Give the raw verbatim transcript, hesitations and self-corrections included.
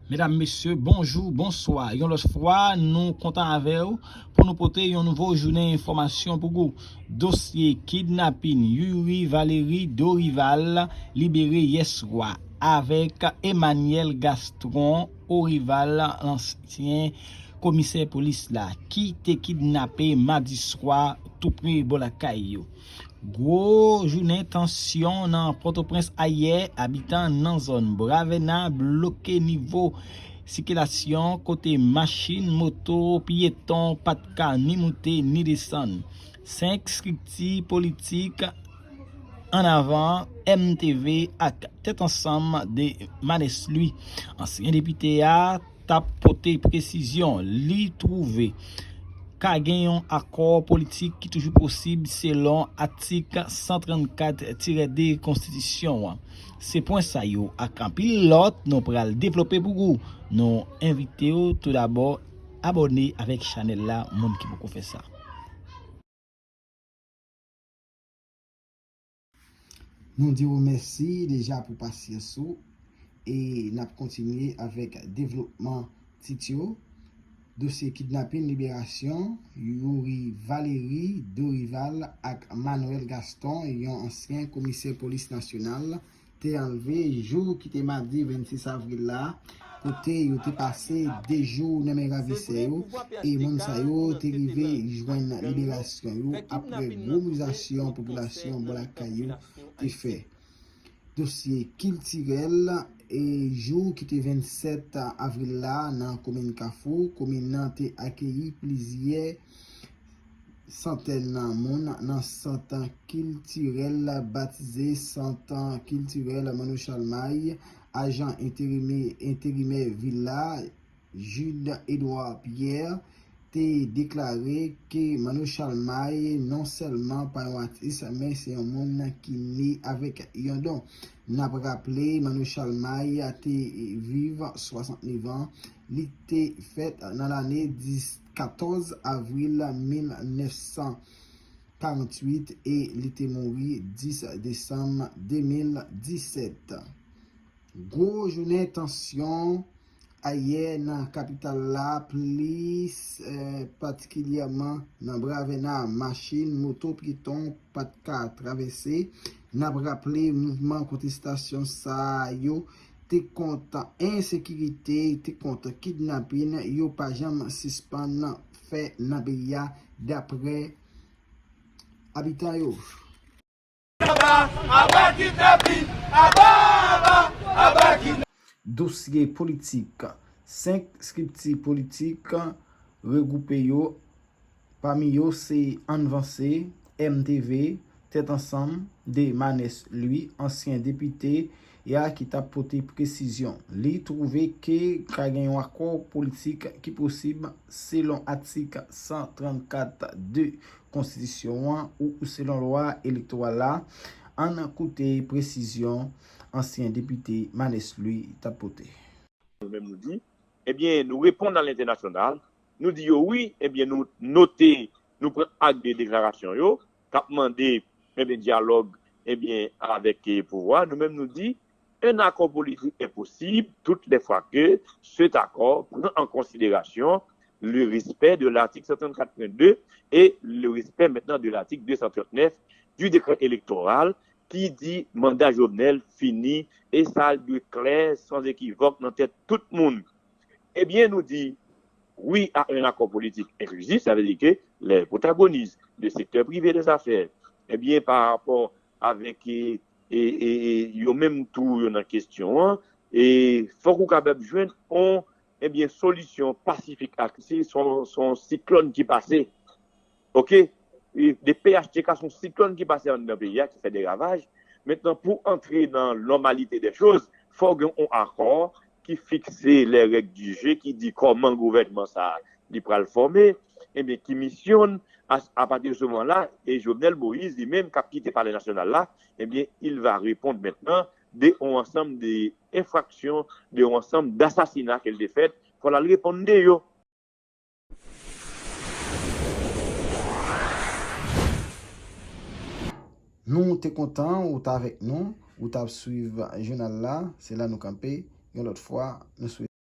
Medam, mesye, bonjou, bonswa. Yon lòt fwa, nou kontan avè w pou nou pote yon nouvo jounen enfòmasyon pou ou. Dosye kidnapin Youri Valery Dorival libere yèswa avèk Emmanuel Gaston Orival, ansyen komisè polis la, ki te kidnape madi swa toupre bò lakay yo. Gwo jounen tansyon nan Pòtoprens ayè, abitan nan zòn Bravena bloke nivo sikilasyon kote machin, moto, pyeton pa t ka ni moute ni desann. Senk estrikti politik ann avan M T V ak Tèt Ansanm de Manès Louis. Ansyen depite a t ap pote presizyon. Li twouve ka gen yon akò politik ki toujou posib selon atik san trannkat tirè de konstitisyon an. Se pwen sa yo ak anpil lòt nou pral devlope pou ou. Nou envite w toudabò abòne avèk chanèl la, moun ki poko fè sa. Nou di w mèsi deja pou pasyans ou e n ap kontinye avèk devlopman tit yo. Dosye kidnapin liberasyon Youri Valery Dorival ak Manuel Gaston, yon ansyen komisè polis nasyonal, te anlve jou ki te madi vennsis avril la, kote yo te pase de jou nan men ravisè yo, e moun sa yo te rive jwenn liberasyon yo apre gwo mobilizasyon popilasyon bò lakay yo te fè. Dosye kiltirèl, e jou ki te vennsèt avril la nan komin Kafou, komin nan te akeyi plizyè santèn moun nan sant kiltirèl batize Sant Kiltirèl Manno Chalmay. Ajan enterime, enterimè vil la, Jude Edouard Pierre, te deklare ke Manno Chalmay non sèlman pa yon atis, men se yon moun ki ne avèk yon don. N ap raple, Manno Chalmay te viv swasantnèf an. Li te fèt nan lane dis, katòz avril mil nèf san karanntuit e li te mouri dis desanm de mil disèt. Gwo jounen tansyon ayè nan kapital la, plis, eh, patikilyèman nan Bravena, machin, moto, pyeton pa t ka travèse. N ap raple, mouvman kontestasyon sa yo te kont ensekirite, te kont kidnapin, yo pa janm sispann fè nan peyi a, daprè abitan yo. Aba, aba kidnapin, aba, aba, aba kidnapin. Dosye politik. Senk estrikti politik regwoupe yo. Pami yo se Ann Vanse, M T V, Tèt Ansanm, de Manès Louis, ansyen depite, a ki t ap pote presizyon. Li twouve ke ka gen yon akò politik ki posib selon atik san trannkat de konstitisyon an ou selon lwa elektoral la. Ann koute presizyon ansyen depite Manès Louis t ap pote. Nou menm nou di, ebyen, nou reponn a lentènasyonal, nou di yo wi, ebyen, nou note, nou pran ak de deklarasyon yo, k ap mande, ebyen, dyalòg, ebyen, avèk, eh, pouvwa. Nou menm nou di, un accord politique est possible toutes les fois que cet accord prend en considération le respect de l'article cent trente-quatre point deux et le respect maintenant de l'article deux cent trente-neuf du décret électoral qui dit mandat Jovenel fini, e sa dwe klè, sans équivoque, nan tèt tout moun. Ebyen, nou di wi a un accord politique inclusif, sa vle di ke les protagonistes de secteur privé des affaires, ebyen, pa rapò avèk, e, e, e, e, yo menm tou, yo nan kesyon an, e fòk ou kapab jwenn on, ebyen, solisyon pasifik ak si son, son siklòn ki pase. Oke? E, de P H T K, se yon siklòn ki pase anndan peyi a, ki fè de ravaj. Mentnan, pou antre nan nòmalite dè choz, fò gen yon akò ki fikse les règles du jeu, ki di kòman gouvènman sa a, li pral fòme, ebyen, ki misyon l, a, apati de se moman la, e Jovenel Moïse, li menm, k ap kite Palè Nasyonal la, ebyen, il va répondre maintenant de yon ansanm de enfraksyon, de yon ansanm d asasina ke l te fèt, fò l al reponn de yo. Nou te kontan ou t avèk nou, ou t ap swiv jounal la. Se la nou kanpe. Yon lòt fwa, nou swete